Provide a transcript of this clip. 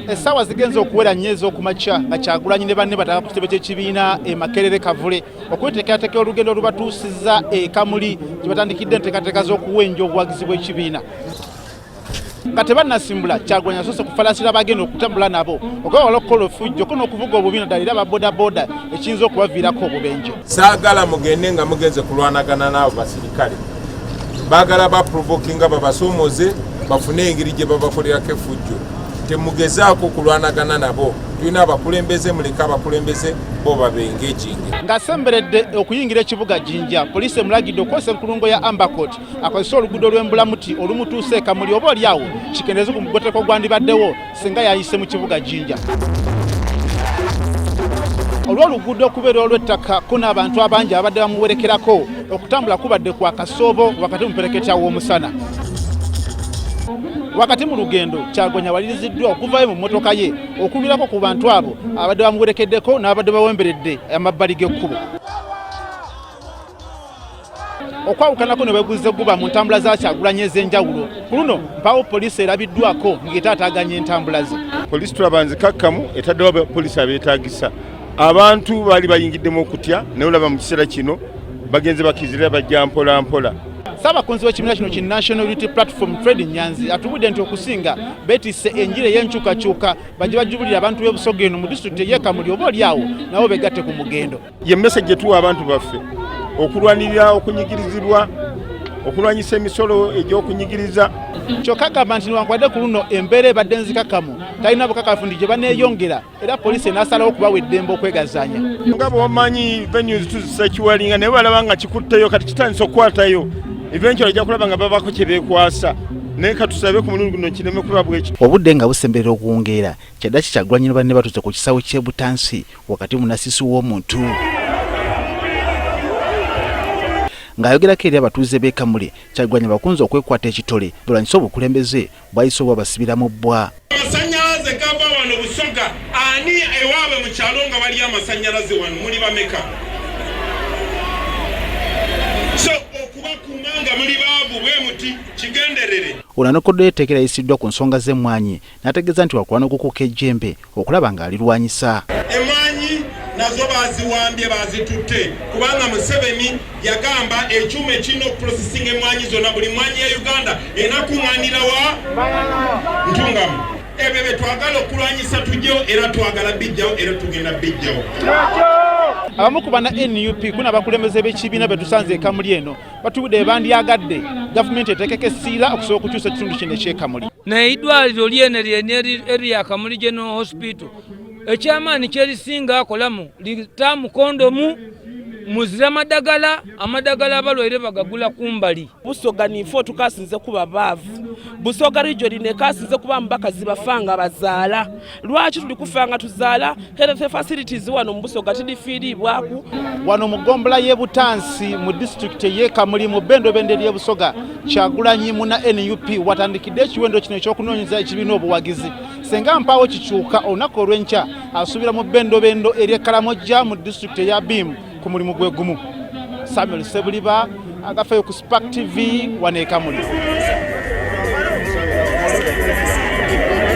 Essaawa zigenze okuwera nnyo ez'okumakya nga Kyagulanyi ne banne bataka ku kitebe ky'ekibiina e Makerere Kavule okweteekateeka olugendo olubatuusizza e Kamuli gye batandikidde enteekateeka z'okuwenja obuwagizi bw'ekibiina. Nga tebannasimbula, Kyagulanyi asoose kufalasira abagenda okutambula nabo okwewala okukola effujjo ko n'okuvuga obubi naddala era aba bodaboda ekiyinza okubaviirako obubenje. Saagala mugende nga mugenze kulwanagana n'abo basirikale, baagala baprovokinga babasoomoze bafune engeri gye babakolerako effujjo. Temugezaako kulwanagana nabo, tulina abakulembeze, muleke abakulembeze bo babengeginge. Ng'asemberedde okuyingira ekibuga Jinja, poliisi emulagidde okukozesa enkulungo ya Ambercourt akozese oluguudo lw'Embulamuti olumutuusa e Kamuli oba oli awo kikendeeze ku mugoteko gwandibaddewo singa yayise mu kibuga Jinja. Olw'oluguudo okubeera olw'ettaka ko n'abantu abangi ababadde bamuwerekerako, okutambula kubadde kwa kasoobo wakati mu pereketya w'omusana. Wakati mu lugendo, Kyagulanyi awaliriziddwa okuvaayo mu mmotoka ye okuvirako ku bantu abo abadde bamuwerekeddeko n'abadde bawemberedde amabbali g'ekkubo. Okwawukanako ne bweguze guba mu ntambula za Kyagulanyi ez'enjawulo, ku luno mpaawo poliisi erabiddwako ng'etaataaganya entambula ze. Poliisi tulaba nzikakkamu, etaddewo abapoliisi abeetaagisa. Abantu baali bayingiddemu okutya, naye olaba mu kiseera kino bagenze bakizira bajja mpola mpola. Ssaabakunzi w'ekibiina kino ki National Unity Platform Fred Nyanzi atubudde nti okusinga beetisse enjiri ey'enkyukakyuka bajje bajubulire abantu b'e Busoga eno mu disitulikiti ey'e Kamuli oba oli awo nabo begatte ku mugendo. Ye message gye tuwa abantu baffe okulwanirira okunyigirizibwa, okulwanyisa emisolo egy'okunyigiriza. Kyokka agamba nti newankubadde ku luno embeera ebadde nzikakkamu, talina bukakafu nti gye baneeyongera era poliisi enaasalawo okubawa eddembe okwegazaanya. Nga bw'omanyi venues tuzisekiwalinga naye balaba nga kikutteyo kati kitandise okukwatayo, eventually ojja kulaba nga babako kye beekwasa, naye katusabe ku mulundi guno kireme kuba bwekityo. Obudde nga busemberera okuwungeera, kyaddaki Kyagulanyi ne banne batuuse ku kisaawe ky'e Butansi wakati mu nasiisi w'omuntu. Ng'ayogerako eri abatuuze b'e Kamuli, Kyagulanyi abakunze okwekwata ekitole balwanyise obukulembeze bw'ayise obwabasibira mu bbwa. Amasanyalaze gava wano Busoga, ani ewaabwe mu kyalo nga waliyo amasanyalaze wano muli bameka? So okubakuuma nga muli baavu bwe muti kigenderere. Ono anokoddeyo etteeka erayisiddwa ku nsonga z'emmwanyi n'ategeeza nti wakulwana okukuuka ejjembe okulaba ng'alirwanyisa. Emmwanyi nazo baziwambye bazitutte kubanga Museveni yagamba ekyuma ekirina okuprosesinga emmwanyi zonna, buli mmwanyi ya Uganda enakuŋŋaanira wa Ntungamo. Ebyo bye twagala okulwanyisa tujjewo, era twagala bijjawo, era tugenda bijjawo. Abamu ku banna nup kuna abakulembeze b'ekibiina be tusanze e Kamuli eno batubudde bandyagadde gavumenti eteekeko essiira okusobola okukyusa ekitundu kino eky'e Kamuli. Naye eidwaliro lyene lyene erya Kamuli General Hospital ekyamaanyi kyerisinga akolamu litaamu kondomu, muzira madagala, amadagala abalwaire bagagula kumbali. Busoga nife otukasinze kuba baavu. Busoga region nekasinze kuba mubakazi bafa nga bazaala. Lwaki tuli kufa nga tuzaala? Health facilities wano mu Busoga tidifiiribwaku. Wano mu ggombolola y'e Butansi mu disitulikiti ey'e Kamuli mu bbendobendo ery'e Busoga, Kyagulanyi munna nup watandikidde ekiwendo kino eky'okunoonyeza ekibiina obuwagizi. Senga mpaawo kikyuka olunaku olw'enkya asuubira mu bbendobendo ery'e Kalamojja mu disitulikiti eya Biimu ku mulimu gwe gumu. Samuel Ssebuliba agafeeyo ku Spark TV wano e Kamuli.